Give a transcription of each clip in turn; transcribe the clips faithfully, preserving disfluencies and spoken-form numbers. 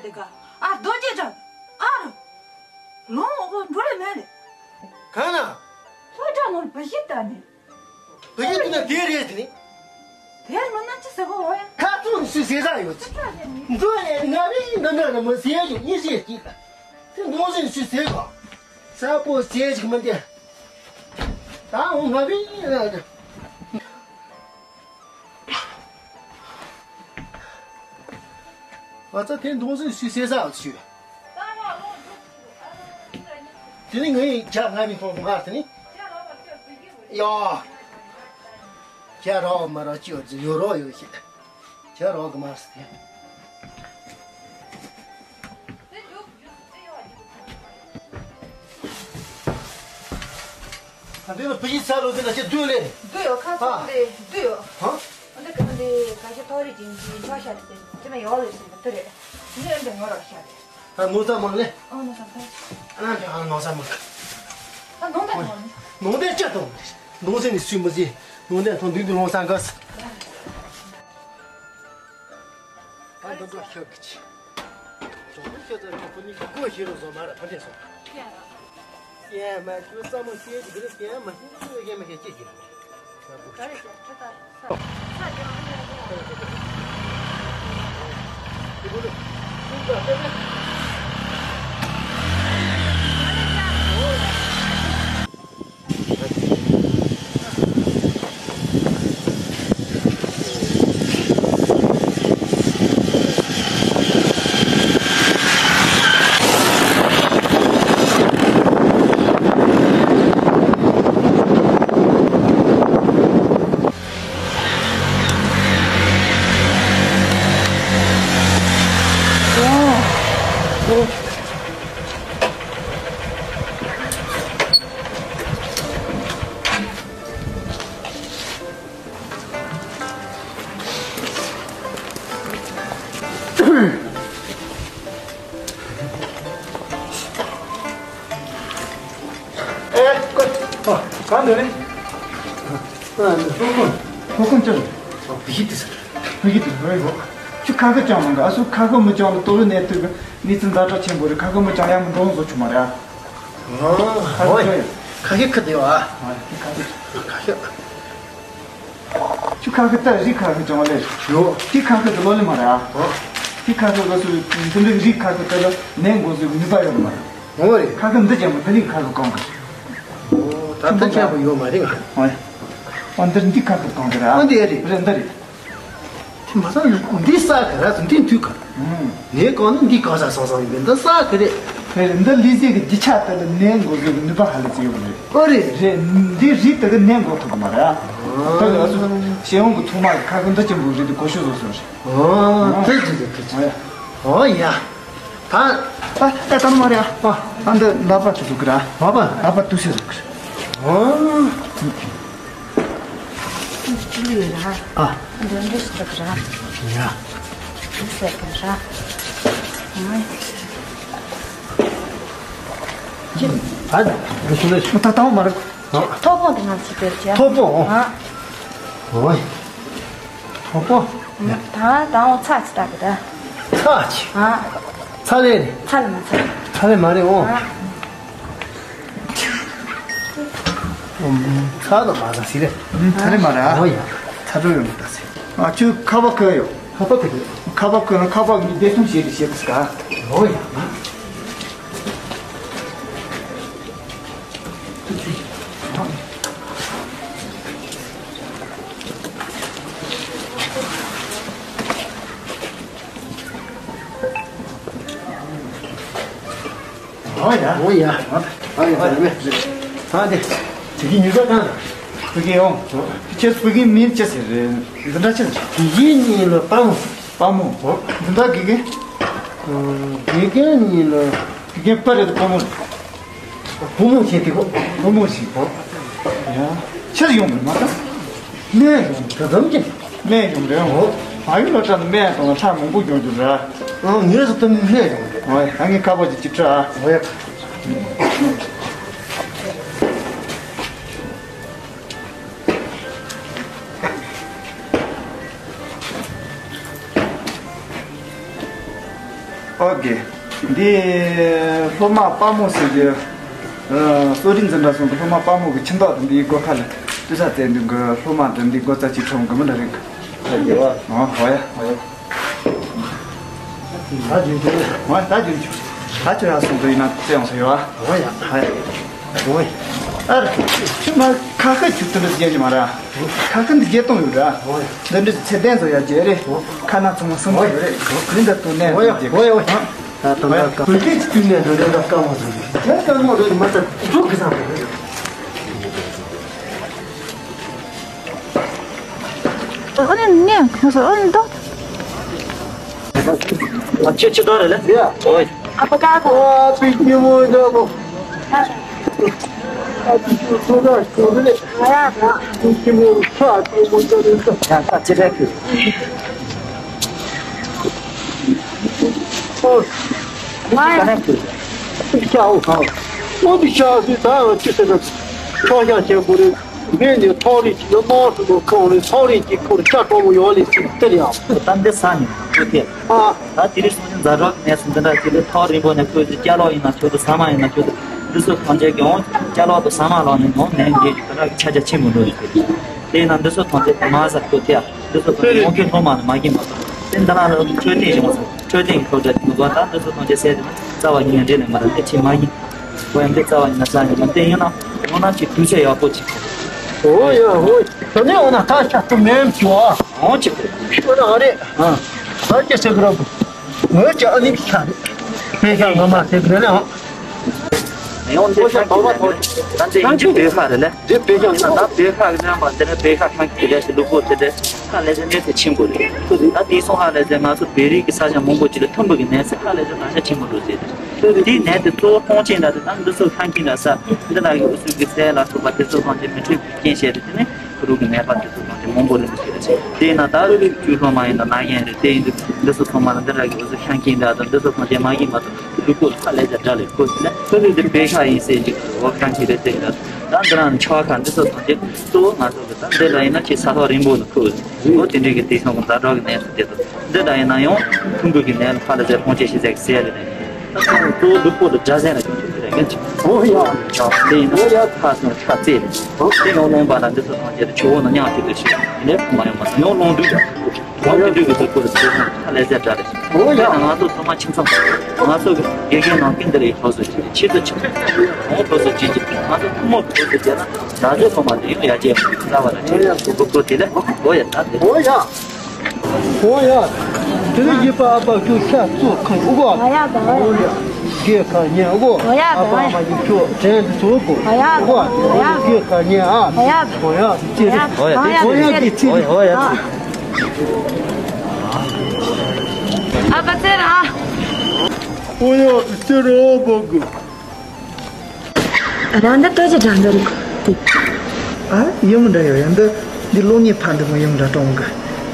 དེ་ག་ཨ་རྡོ་རྗེ་འདྲ། ཨ་རུ། ལོང་འོག་འགྲོ་ལེ་མེད་ལེ། གང་ན། ལྷོ་བྲག་ནོར་བུ་ཤི་ད་ནི། བུ་ཤི་དེ་ན་དེ་རེད་དེ་ནི། དེར་མིན་ན་ཅི་ཟེར་གོ་བ་ཡ། ཁ་ཚོན་སུས་ཟེར་ས་ཡོད་ཅི། འགྲོ་ལེ་ང་རེ་ཡིན་འདི་འདྲ་ན་མི་ཟེར་ཡོད་གཉིས་ཟེར་གྱིས། དེ་འདོན་ཟིན་སུས་ཟེར་གོ། ས་པོ་ཟེར་ཅིག་མི་འདི། ད་འོང་ང་རེ་ཡིན་ན། ཨ་ཙ་དེ་འདོན་ཟིན་སུས་ཟེར་ས་ཡོད་ཅི། དེ་ནི་ངའི་རྒྱ་ང་མི་མཐོང་མ་དེ་ནི། ཡ། རྒྱ་རོགས་མ་རོགས་ཅི་ཡོད་ཡོད་རོགས་ཡོད་ཤི། རྒྱ་རོགས་གི་མ་སི་དེ། ད་འདི་ལ་བུ་ཡིས་ས་ལོ་འདི་ལ་ཅི་བསྡུས་ལེ། བསྡུས་ཡོད་ཁ་ཚོན་འདི་བསྡུས་ཡོད། ཧ། འདི་ག་འདི་ག་ཤ་ཐོ་རེ་ཅིང་ཅིང་ཆོ་ཤ་དེ་དེ་ན་ཡོག་ལེ་སི་དེ་རེད། འདི་འདི་ངོ་རོགས་ཤ་རེད། ད་ནོར་ཙམ་མང་ལེ། ཨ་ནོར་ཙམ་ཕལ། ཨ་ནོར་ཙམ་མང་། ད་ནོར་ད་ནོར། ནོར་ད་ཅི་དང་། ནོར་ད་ནི་སུས་མི་ཟེར། ནོར་ད་ཐོང་དུས་དུ་ལོང་སང་ག་སི། ཨ་འདི་འདྲ་ཤག་གི་ཆི། ཇོ་མོ་ཤོད་ཙང་ཁོ་ཕུ་ནི་གི་སྒོ་ཞིག་རུ་བཟོ་མ་ར་ཕ་འདྲེ་སོང་། ཡ་མ་ཁྱོད་ཙམ་མོ་ཤེས་ཀྱི་རེད་ཡ་མ་ཤེས་ཀྱི་རེད་ཡ་མ་ཤེས་ཀྱི་རེད། ཨེ། ཨ། གང་འདོད་རེད། ཨ། ལྷོ་ཁུངས། ལྷོ་ཁུངས་ཅི་རེད། ཨ། བི་ཤི་ཏི་ཟེར། བི་ཤི་ཏི་རེད་གོ། ཁྱོད་ཁ་ཁ་ཅང་མ་འགའ། ཨ་སུ་ཁ་ཁ་མི་ཅང་ལ་ཏོ་རུ་ནས་ཏོ་གི་གནས་ཚུལ་ཛ་དྲག་ཆེན་པོ་རེད། ཁ་ཁ་མི་ཅང་ཡང་མི་འགྲོ་བཟོ་ཆུ་མ་རེད། ཨ། ཨ། ཁ་ཁ་ཁ་ཁ་དེ་བ། ཨ། ཁ་ཁ་ཁ་ཁ། ཁྱོད་ཁ་ཁ་ད་རི་ཁ་ཁ་ཅང་ལས། ཡོ། དེ་ཁ་ཁ་དེ་ལོ་ལེ་མ་རེད་ཨ། ཨ། དེ་ཁ་ཁ་ག་སུ་འདི་འདྲ་རི་ཁ་ཁ་དེ་ལ་ནས་འགོ་ཟོས་ནུས་པ་ཡོད་མ་རེད། འོ་རེད། ཁ་ཁ་འདི་ཅང་མ་ད་ནི་ཁ་ཁ་གང་གི། འོ། ད་ལྟ་ཅང་པ་ཡོད་མ་རེད་ང་། ཨ། ཨ་འདིར་འདི་ཁ་ཁ་གང་གི་རེད་ཨ། ཨ་འདི་རེད། རེད་འདི་རེད། དེ་མ་ཚང་འདི་ས་ག་ར་ཚོ་འདི་མཐུད་ག། ཨུམ། ངས་གང་ན་འདི་གང་ས་སང་སང་ཡིན་པས་འདི་ས་ག་རེད། རེད་རེད། འདི་ལི་ཟེ་གི་རྒྱུ་ཆ་དེ་ལ་ནས་འགོ་ཟོས་གི་ནུས་པ་ཧ་ལས་ཅི་ཡོད་རེད། ཨོ་རེད། རེད། འདི་རི་དེ་གི་ནས་འགོ་ཐུབ་གི་མ་རེད་ཨ། ད་གི་ཨ་སུ་ཞེ་འོང་གི་ཐོག་མ་གི་ཁ་ཁ་འདི་ཅི་འགོ་རེད་དེ་གོ་ཤོད་བཟོ་སོང་རེད། ཨོ། ཐུགས་རྗེ་ཆེ། ཐུགས་རྗེ་ཆེ། ཨོ་ཡ། ད། ཨ་ཨ་ད་ནི་མ་རེད་ཨ། ཨ་ཨ་འདི་ལག་པ་དེ་ཟུག་གི་ར། ལག་པ། ལག་པ་དུ་ཤེས་ཟུག་གི་ར། ཨོ། ཅི་ལུས་ར། ཨ། འདི་འདི་ཟུག་གི་ར། ཡ། འདི་ཟུག་གི་ར། ཨ། ཅི། ཨ་འདི་ཟུག་ལས། ད་ད་མ་རེད། ཨ། ཐོག་པོ་འདི་ང་ཚོ་དེར་བྱ། ཐོག་པོ། ཨ། ཨོ་ཡ། ཧོ་པོ། ད་ད་འོ་ཚ་ཅི་ལྟ་གི་ད། ཚ་ཅི། ཨ། ཚ་ལེ་རེད། ཚ་ལེ་མ་ཚ། ཚ་ལེ་མ་རེད་འོ། ཨ། ཚ་དང་མ་ཚ་ཟི་རེད། ཚ་ལེ་མ་རེད་ཨ། འོ་ཡ། ཚ་དྲོ་ཡོང་གི་ད་ཟི། ཨ་ཁྱོད་ཁ་པར་ཁོ་ཡོད། ཁ་པར་ཁོ་ཡོད། ཁ་པར་ཁོ་ན་ཁ་པར་གི་བདེ་སྲུང་བྱེད་དུ་བྱེད་དུ་ཟ། འོ་ཡ། ཨོ་ཡ། ཨོ་ཡ། ཨོ་ཡ། ཨོ་ཡ། ཨ་དེ། དེ་གི་ཉི་ཟ་གང་། དེ་གི་ཡོང་། ཁྱེད་ཕ་གི་མིང་ཅི་ཟེར་རེད། འདི་འདྲ་ཅི་ཟེར། དེ་གི་མིང་ལ་དཔའ་མོ། དཔའ་མོ། འདི་འདྲ་གི་གི། དེ་གི་མིང་ལ། དེ་གི་པ་རེད་དཔའ་མོ། བུ་མོ་བྱས་ཏེ་གོ། བུ་མོ་ཞིག་གོ། ཡ། ཕྱིར་ཡོང་མི་མ་ག་སྨན་ཡོང་དེ་ཙམ་གྱིས། སྨན་ཡོང་རེད་འོ། ཨ་ཡུ་ལ་ཁྲ་སྨན་དང་ཁྲ་མང་པོ་ཡོང་རྒྱུ་རེད། ཨང་ངས་སུ་ཏུ་སྨན་ཡོང་རེད། ཨོ་ཡ། ཨ་ངས་ཁ་པར་ཅིག་ཅིག་ཁྲ། ཨོ་ཡ། འདི་སློབ་མ་དཔའ་མོ་ཟེར་གྱི། ཨ། གསོ་རིག་འཛིན་གྲྭ་སོང་གི་སློབ་མ་དཔའ་མོ་གི་ཁྱིམ་བདག་དང་འདིའི་སྒོ་ཁ་ལ་ལྟོས་ས་བཙལ་འདུག་གི། སློབ་མ་དང་འདི་སྒོ་རྩ་གཅིག་ཁྲོམ་གི་མི་འདྲ་རེད་གི། ཡོད་བ། ཨ། ཧོ་ཡ། ཧོ་ཡ། ད་རྒྱུན་ཆུ། ཧོ་ཡ། ད་རྒྱུན་ཆུ། ད་ཁྱོད་ཡར་སོང་དུས་ཡིན་ན་བཙལ་ཡོང་ས་ཡོད་བ། ཧོ་ཡ། ཧོ་ཡ། ཧོ་ཡ། ཨ་རེ། ཁྱོད་མ་ཁ་ཁ་ཁྱོད་དེ་འདྲ་བརྒྱབ་ཀྱི་མ་རེད། ཁ་ཁ་འདི་བརྒྱད་སྟོང་ཡོད་ར། འདི་འདྲའི་ཚད་ལྡན་ཚོ་ཡར་བརྒྱད་རེད། ཁ་ན་ཚང་མ་གསུམ་ཚོ་ཡོད་རེད། འདི་འདྲ་དུ་ནས་འོ་ཡ། འོ་ཡ། འོ་ཡ། ད་ད་ད་ད་བོད་སྐད་ཀྱི་དུས་ནས་འདི་འདྲ་དཀའ་མོ་ཚོ་རེད། དེ་དཀའ་མོ་རེད། མ་ད་འགྲོ་གི་ས་མ་རེད། ཨ་ནི་ནས་ཁོང་ཚོ་ཨ་ནི་ཏོག་ཨ་ཅེ་ཅེ་ཏོ་རེད་ལེ། ཡ། ཨོ་ཡ། ཨ་ཕ་ཀ་ཀོ། ཨ་ཕི་ཉི་མོ་འདྲ་པོ། ཨ་ཕི་ཅུ་ཚོ་ད་ཤོ་རེད། ཨ་ཡ་ད། ཨ་ཕི་ཉི་མོ་ཤ་ཏོ་མོ་འདྲ་རེད། ཡ་ད་ཅེ་རེད་ཁུ། ཨོ། ཨ་ཡ་ད་ཁུ། ཤ་འོ་ཧ། ཨོ་དི་ཤ་སི་ད་ཅི་ཟེར་ན། ཤོ་ཤ་ཆེན་པོ་རེད། ངས་ནི་ཐོག་རིགས་ཀྱི་དམག་སུ་ལོ་ཁང་རེད། ཐོག་རིགས་ཀྱི་ཁོར་ལྕགས་གྲོག་མོ་ཡོང་ལེ་ཞིག་སྟེར་ཡང་། ད་འདི་ས་ནི་ཁོ་ཐེ། ཨ། ད་དེ་རིང་སང་ཉིན་ཛ་དྲག་གི་གནས་ཚུལ་འདི་འདྲ་ཅིག་ལ། ཐག་རིང་པོ་ནས་ཁོས་ཅི་ཅ་ལག་ཡིན་ན་ཆོག་གི། ཟ་མ་ཡིན་ན་ཆོག་གི། འདི་ཚོ་ཐམས་ཅད་ཀྱང་ཅ་ལག་དང་ཟ་མ་ལག་ནས་ཡང་ནས་འདི་ཅིག་ད་ཁྱབ་རྒྱ་ཆེན་པོ་འགྲོ་ཡོད་དེ། དེས་ན་འདི་ཚོ་ཐམས་ཅད་མ་ཟ་ཁོ་ཐེ། འདི་ཚོ་ཐམས་ཅད་ཡོང་ཁྱོད་སློབ་མ་ནི་མ་གིན་མ་གཏོགས། དེ་འདི་ན་ལ་འཕྲོད་བསྟེན་བྱུང་སོང་། འཕྲོད་བསྟེན་གྱི་སློབ་གྲྭ་དེ་མི་དགོས། ད་འདི་ཚོ་ཐམས་ཅད་ཟས་དེ་ན་རྩ་བ་ཉིད་ནས་འདྲེས་ནས་མ་རེད། འདི་ཆེ་མ་ཡིན། ཁོ་ཡང་འདི་རྩ་བ་ཉིད་ནས་ཟ་ཡིན་མ། དེ་ཡིན་ན་ཡང་ན་ཅིག་དུས་ཚོད་ཡག་པོ་ཅིག་འོ་ཡ་འོ། ད་ནི་འོ་ན་ད་ཤ་ཚོ་མེད་ཀྱོ། འོ་ཅིག་འོ་ན་ཨ་རེ། ཨ། ད་ཅི་ཟེར་གི་ར། ངོས་ཀྱི་ཨ་ནི་ཤ་རེད། དཔེ་ཤ་ངོ་མ་ཟེར་གི་རེད་ཨ། ཡང་འདི་ཤ་འདི་བ་ཐོ། ད་འདི་ཡང་ཅིག་བེ་ཤ་རེད་ལེ། འདི་བེ་ཤ་ཡིན་ན་ད་བེ་ཤ་གི་རྣམ་པ་འདི་ནི་བེ་ཤ་ཁང་གི་ལས་སུ་ལུག་པོ་དེ་འདྲ་ཧ་ལས་ཟེར་གནས་ཚུལ་ཆེན་པོ་རེད། ད་དེང་སང་ཧ་ལས་ཟེར་ང་ཚོ་བོད་རིགས་ཀྱི་ས་ཆ་མང་པོ་ཅིག་ལ་ཐུམ་བུ་གི་གནས་ཚུལ་ཧ་ལས་ཟེར་ད་ཆ་ཆེན་པོ་འགྲོ་ཟེར། དེའི་ནད་དེ་གཙོ་བོ་མཐོང་ཆེན་འདྲ་དེ་དང་འདི་ཚོ་ཁང་ཁྱིམ་འདྲ་ས་འདི་ལ་ཡོད་སྲོལ་གྱི་ཟས་ལ་སོགས་པ་དེ་ཚོ་ཐམས་ཅད་མི་འཕྲོད་པའི་རྐྱེན་བྱས་ཏེ། དེ་ནས་ཕྲུ་གུ་གི་ནད་པ་དེ་ཚོ་ཐམས་ཅད་མང་པོ་རིམ་པ་ཞིག་ལ་བྱས། དེས་ན་ད་རུ་རིགས་བཅུ་སློབ་མ་ཡིན་ན་ན་ཡན་རེད། དེ་ཡིན་དུས་འདི་ཚོ་ཚང་མ་ལ་འདི་འདྲ་གི་འོ་ཚོ་ཤང་ཁྱིམ་འདྲ་དང་འདི་ཚོ་ཐམས་ཅད་མ་ཡིན་མ་གཏོགས་ལུས་པོ་ཧ་ལས་ཀྱང་འདྲ་ལས་ཁོ་ཟེར་ན་ཕྲུ་གུ་འདི་བེ་ཤ་ཡིན་ཟེར་གྱི་འོ་ཤང་ཁྱིམ་རེད་ཟེར་གྱི་འདྲ། ད་འདི་རང་ཆོག་ཁ་འདི་ཚོ་ཐམས་ཅད་གཙོ་བོ་ང་ཚོ་གི་ད་འདི་འདྲ་ཡིན་ན་ཁྱེད་ས་ཐོག་རིང་པོ་ལ་ཁུ་འོ་དེ་འདྲའི་གི་དེང་སང་གི་ཛ་དྲག་གི་གནས་ཚུལ་དེ་ཚོ། འདི་འདྲ་ཡིན་ན་ཡང་ཕྲུ་གུ་གི་ནད་ལ་ཧ་ལས་ཟེར་སྤོང་བྱེད་ཤེས་ཟེར་གི་ཟེར་གི་རེད། ད་ཚང་མ་གཙོ་བོ་ལུས་པོ་ལ་སྒྲ་ཟེར་ན་ཅུང་ཅུང་ཟེར་གི་འོ་ཡ། ཡང་དེ་ཡིན་ན་ཁ་སང་ཁ་རྩེ་རེད། དེ་ཡང་ལོང་པ་ན་འདི་ཚོ་ཐམས་ཅད་ཆུ་བོ་ན་མྱང་ཁྱེར་དུ་ཞིག་ནས་མ་ཡོང་མ་ཡོང་ལོང་དུས་ད་འོ་དེ་དུས་ཀྱི་ལུས་པོ་ལ་སྒྲ་ཧ་ལས་ཟེར་སྒྲ་རེད། འོ་ཡ། ང་ཚོ་ཚང་མ་ཁྱིམ་ཚང་ང་ཚོ་གི་དགེ་རྒན་ནང་ཀུན་འདི་ལ་ཡི་ཐོག་སོ་ཅིག་ཆེད་དུ་ཆེད་དུ་ཁོང་ཐོག་སོ་ཅིག་ཅིག་ང་ཚོ་ཐུན་མོང་གི་ཐོག་སོ་ཅིག་ན་ད་ཚོད་ཐོག་མ་དེ་ཡང་ཡ་ཅེ་ལ་བ་ལ་ཆེད་དུ་གོ་དེ་ལ་འོ་ཡ་ད་དེ་འོ་ཡ། འོ་ཡ། དེ་ནས་ཡིད་པ་ཨ་ཕ་ཁྱོད་ཤ་གཙོ་ཁང་ཨུ་གོ། འོ་ཡ་ད། འོ་ཡ། དགེ་ཁ་ཉན་ཨུ་གོ། འོ་ཡ་ད། ཨ་ཕ་ཨ་མ་ཡིན་ཁྱོད་དྲན་དུ་ཚོ་གོ། འོ་ཡ་ད། འོ་ཡ། དགེ་ཁ་ཉན་ཨ། འོ་ཡ་ད། འོ་ཡ་ཅི་རེད། འོ་ཡ་ཅི་རེད། འོ་ཡ་ཅི་རེད། ཨ་ཕ་ཚེ་ར། འོ་ཡ་ཚེ་ར་ཨ་ཕ་གི། རང་འདི་ལྟོས་ཀྱི་འདྲ་འདི་རིག་ཨ། ཡོང་འདྲ་ཡོད་ཡང་འདི། འདི་གློག་བརྙན་ཕར་འདི་མོ་ཡོང་འདྲ་གཏོང་གི་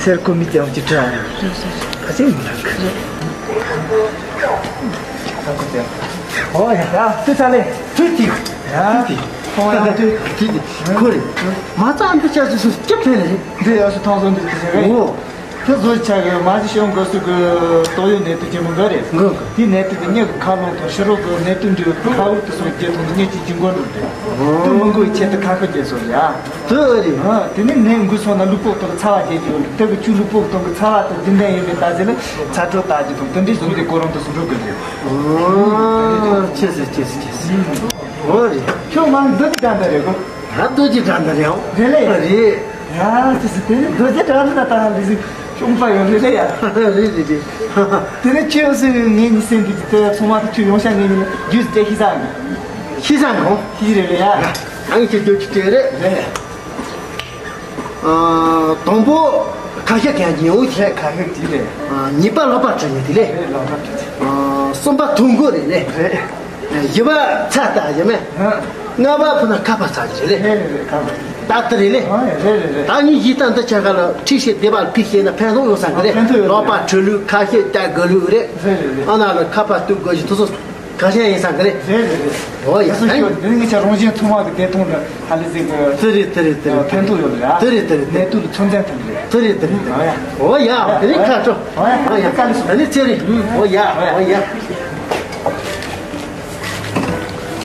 སེར་ཁོ་མི་ལྟ་བ་ཅིག་འདྲ་ཡོད། རེད་རེད། ཕ་ཚན་མི་ལགས་གི། རེད། ཨོ་ཡ་ཡ་དུ་ཚ་ལེ་དུ་ཏི་ཡ་དུ་ཏི་ཁོང་ཡང་དུ་ཏི་ཏི་ཁོ་རེད། མ་རྩ་འདི་ཅག་ཅིག་སུ་སྐྱབས་ཕེ་ལེ་རེད། འདི་ཡག་སུ་ཐང་སོང་འདི་ཟེར་རེད། འོ། དེ་བཟོ་ཆ་གི་མ་གཞི་ཤོང་དགོས་སུ་གི་ཏོག་ཡོད་ནད་དུག་ཆེན་མོ་འགའ་རེད། འགའ་གི། དེའི་ནད་དུག་དེ་སྙིང་གི་ཁ་རླུང་དང་ཕྱི་རོལ་གི་ནད་དུག་འདྲ་བའི་ཁ་དབུགས་དུ་སོང་རྒྱུ་དང་དེ་སྙིང་གཅིག་གི་མགོ་འགྲོ་འདུག་དུག་མི་འགོ་བའི་ཆེད་དུ་ཁ་ཤས་རྒྱས་སོང་ཡ། དེ་ཨེ་རེད། ཨ། དེ་ནས་ནད་འགོས་སོང་ན་ལུས་པོ་དང་ཚ་བ་རྒྱས་ཀྱི་ཡོད་རེད། དེ་གི་ཆུ་ལུས་པོ་དང་གི་ཚ་བ་དང་རྒྱུན་ལྡན་ཡིན་པའི་ད་ཟེར་ལ་ཚ་དྲོད་དག་རྒྱུ་དང་དེ་འདྲའི་བཟུང་སྟེ་ཁོ་རང་དུ་སུ་འགྲོ་དགོས་རེད། ཨོ། ཆེ་སེ་ཆེ་སེ་ཆེ་སེ། ཨོ་རེད། ཁྱོད་མ་འདི་གི་ད་འདི་རེད་གོ། ད་རྡོ་རྗེ་བྲག་འདི་རེད་ཨང་། རེད་ལེ། རེད། ཡ་ཅི་སི་དེ་ནི་རྡོ་རྗེ་བྲག་འདི་ད་ད་འདི་ཟིག་ཤོང་པ་ཡོད་རེད་ལེ་ཡ། རེད་རེད་རེད། དེ་ནི་ཁྱོད་སི་ངའི་ཉི་སེམས་འདི་ཅི་དེ་ཚོང་མ་དུ་ཁྱོད་ཡོང་ཤ་ངའི་ཉི་རྒྱུས་དེ་ཤི་ས་ནི། ཤི་ས་ནོ། ཤི་རེད་ལེ་ཡ། ཨང་ཁྱེད་རྒྱུ་ཅི་དེ་རེད། རེད། ཨ། དང་པོ་ཁ་ཤས་གན་གྱི་ཡོང་ཤེས། ཁ་ཤས་དེ་རེད། ཨ། གཉིས་པ་ལག་པ་བྲི་ཡོད་དེ་ལེ། རེད་ལག་པ་བྲི་ཡོད། ཨ། གསུམ་པ་དུག་མགོ་རེད་ལེ། རེད། བཞི་པ་ཚ་ལྟ་ཡོད་མེད། ལྔ་པ་ཕུ་ན་ཁ་པར་ཚ་གི་རེད་ལེ། རེད་རེད་རེད། ཁ་པར། ད་དེ་རེད་ལེ། ཨ་རེད་རེད་རེད། ད་ངས་ཡིད་ལྟ་འདི་ཆ་ག་ལ་ཁྲིད་བྱེད་བདེ་བ་ལ་ཕིག་བྱས་ན་ཕན་ཐོགས་ཡོད་ས་གི་རེད། ཕན་ཐོགས་ཡོད་རེད། ལག་པ་འཁྲུད་ལུགས་ཁ་ཤས་བལྟ་དགོས་ལུགས་རེད། རེད་རེད་རེད། ཨ་ན་ལ་ཁ་པར་གཏུབ་དགོས་ཞིག་དེ་ཚོ། ཁ་ཤས་ཡིན་ས་འདི་རེད། རེད་རེད་རེད། འོ་ཡ། ཨ་ནི་འདི་ནི་ངེད་ཅག་རང་བཞིན་ཚང་མ་གི་བདེ་ཐང་ལ་ཧ་ལས་ཟིག་གི། དེ་རེད་དེ་རེད་དེ་རེད། ཕན་ཐོགས་ཡོད་རེད་ཨ། དེ་རེད་དེ་རེད། གནས་དུས་ལ་ཚོད་འཛིན་ཐུབ་རེད། དེ་རེད་དེ་རེད་དེ་རེད། འོ་ཡ། འོ་ཡ། དེ་རིང་ཁ་དྲོ། འོ་ཡ། འོ་ཡ། དཀའ་ལས་སོང་། ཨ་ནི་ཚེ་རིང་། འོ་ཡ། འོ་ཡ།